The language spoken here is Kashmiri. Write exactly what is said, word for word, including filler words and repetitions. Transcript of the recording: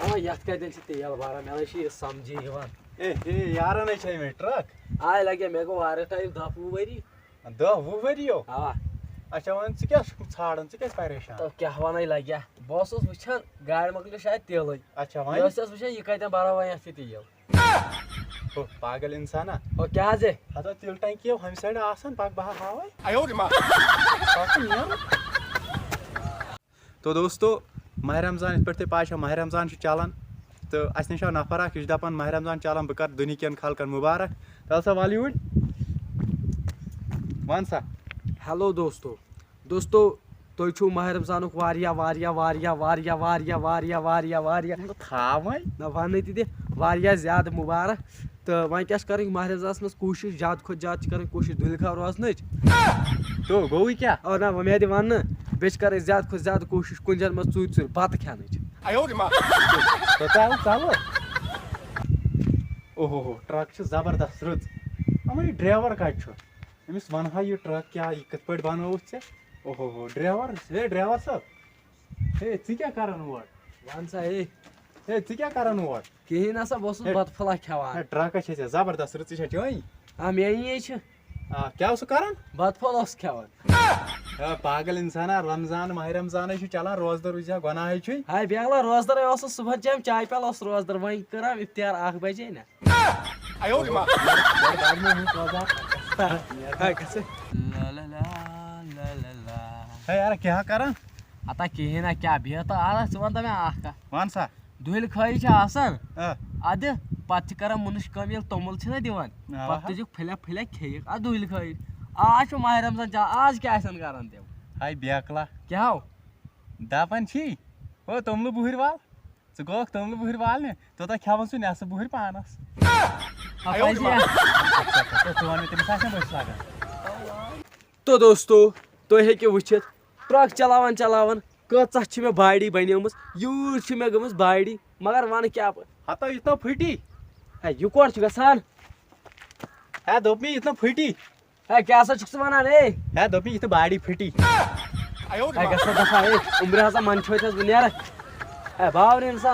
اَوا، یَتھ کَتٮ۪ن چھِ تیل بَران؟ مےٚ نَے چھِ یہِ سَمجھی یِوان۔ اے، اے، یارَن ہے چھے مےٚ ٹرٛک۔ آے لَگے، مےٚ گوٚو واریاہ ٹایم، دَہ وُہ ؤری۔ دَہ وُہ ؤری یو؟ اَوا۔ اچھا، وۄنۍ ژٕ کیٛاہ چھُکھ ژھانٛڈان؟ ژٕ کیٛازِ پریشان؟ تہٕ کیٛاہ وَنَے لَگہِ؟ بہٕ اوسُس وٕچھان، گاڑِ مۄکلیو شاید تیلٕے۔ اچھا، وۄنۍ؟ بہٕ اوسُس وٕچھان، یہِ کَتٮ۪ن بَرو وۄنۍ اَتھ یہِ تیل۔ ہو، پاگل اِنسانا۔ ہو، کیٛاہ حظ ہے؟ ہَتو تیل ٹنکی یو ہمہِ سایڈٕ آسان، پَکھ بہٕ ہا ہاوَے۔ اَیو ری ما۔ پَکھ ژٕ نیر۔ تو دوستو، ماہِ رمضان، یِتھ پٲٹھۍ تۄہہِ پَے چھےٚ، ماہِ رمضان چھُ چَلان، تہٕ اَسہِ نِش آو نفر اَکھ، یہِ چھُ دَپان، ماہِ رمضان چَلان، بہٕ کَرٕ دُنہِکٮ۪ن خلقَن مُبارک۔ تَلہٕ سا وَل یوٗرۍ، وَن سا۔ ہیلو دوستو، دوستو، تُہۍ چھِو ماہِ رمضانُک واریاہ، واریاہ، واریاہ، واریاہ، واریاہ، واریاہ، واریاہ، واریاہ، نہ، تھاو وۄنۍ۔ نہ، وَنٕے تہِ دِ، واریاہ زیادٕ مُبارک۔ تہٕ وۄنۍ کیٛاہ چھِ کَرٕنۍ؟ ماہِ رمضانَس منٛز کوٗشِش، زیادٕ کھۄتہٕ زیادٕ چھِ کَرٕنۍ کوٗشِش دُلہِ خبرٕ روزنٕچ۔ تو گوٚوٕے کیٛاہ؟ آ، نہ، وۄنۍ مےٚ دِ وَننہٕ، بیٚیہِ چھِ کَرٕنۍ زیادٕ کھۄتہٕ زیادٕ کوٗشِش کُنہِ جایہِ منٛز ژوٗرِ ژوٗرِ بَتہٕ کھٮ۪نٕچ۔ اَیو ری ما۔ تو ژَلہٕ، ژَلہٕ۔ اوہو ہو، ٹرٛک چھِ زبردست رٕژ۔ اَما یہِ ڈرٛیوَر کَتہِ چھُ؟ أمِس وَنہٕ ہا یہِ ٹرٛک کیٛاہ، یہِ کِتھ پٲٹھۍ بَنٲوٕتھ ژےٚ؟ اوہو ہو، ڈرٛیوَر، ہے ڈرٛیوَر صٲب، ہے، ژٕ کیٛاہ کَران اور؟ وَن سا، ہے۔ ہے، ژٕ کیٛاہ کَران اور؟ کِہیٖنۍ نہ سا، بہٕ اوسُس ہے۔ بَتہٕ پھوٚلہ کھٮ۪وان۔ ہے، ٹرٛکَس چھے ژےٚ زبردست رٕژ، ژٕ چھےٚ چٲنی؟ آ، میٛٲنی ہے چھِ۔ آ، کیٛاہ اوسُکھ کَران؟ بَتہٕ پھوٚل اوسُس کھٮ۪وان۔ ہے، پاگل اِنسانا، رمضان، ماہِ رمضانَے چھُ چَلان، روزدَر روٗززیٛا، گۄناہَے چھُے۔ ہے، بیگلا، روزدَرَے اوسُس، صُبحَن چیٚیَم چاے پیالہٕ، اوسُس روزدَر، وۄنۍ کٔرٕم اِفطار اَکھ بجے نہ۔ اَیو ری ما۔ ہے، گژھِ۔ لا لا لا لا لا لا۔ ہے یارا، کیٛاہ کران؟ ہتا کِہیٖنۍ نہ، کیٛاہ بیٚہہ تہٕ آ، ژٕ وَن تہٕ مےٚ اَکھ کَتھ۔ وَن سا۔ دُہِلۍ خٲہِج چھِ آسان۔ آ۔ اَدٕ پَتہٕ چھِ کران مُنٕش کٲم، ییٚلہِ توٚمُل چھِنہ دِوان، آ۔ پَتہٕ تُجِکھ پھٕلیا پھٕلیا کھیٚیِکھ۔ اَدٕ دُہِلۍ خٲہِج۔ آز چھُ ماہِ رمضان چا-، آز کیٛاہ آسَن کران تِم؟ ہاے بیکلا۔ کیٛاہ ہو؟ دَپان چھی، ہو توٚملہٕ بُہٕرۍ وال۔ ژٕ گوکھ توٚملہٕ بُہٕرۍ والنہِ، توٚتام کھٮ۪وان سُہ نٮ۪صٕف بُہٕرۍ پانَس۔ اَپٲرۍ چھِ۔ ژٕ وَن مےٚ، تٔمِس آسہِ نہ بٔچھ لَگان۔ تو دوستو، تُہۍ ہیٚکِو وٕچھِتھ، ٹرٛک چلاوان چلاوان کۭژاہ چھِ مےٚ باڈی بَنیمٕژ، یوٗت چھِ مےٚ گٔمٕژ باڈی، مگر وَنہٕ کیٛاہ بہٕ؟ ہَتو یہِ چھُنہ پھٕٹی۔ ہے، یہِ کورٕ چھُ گژھان؟ ہے، دوٚپ مےٚ، یہِ چھُنہ پھٕٹی۔ ہے، کیٛاہ سا چھُکھ ژٕ وَنان، اے؟ ہے، دوٚپ مےٚ، یہِ چھُنہ باڈی پھٕٹی۔ ہے، گژھ سا دَفا، اے، عُمرِ ہسا منٛدچھوے ژےٚ بہٕ نیرٕ۔ ہے، باورٕ اِنسان۔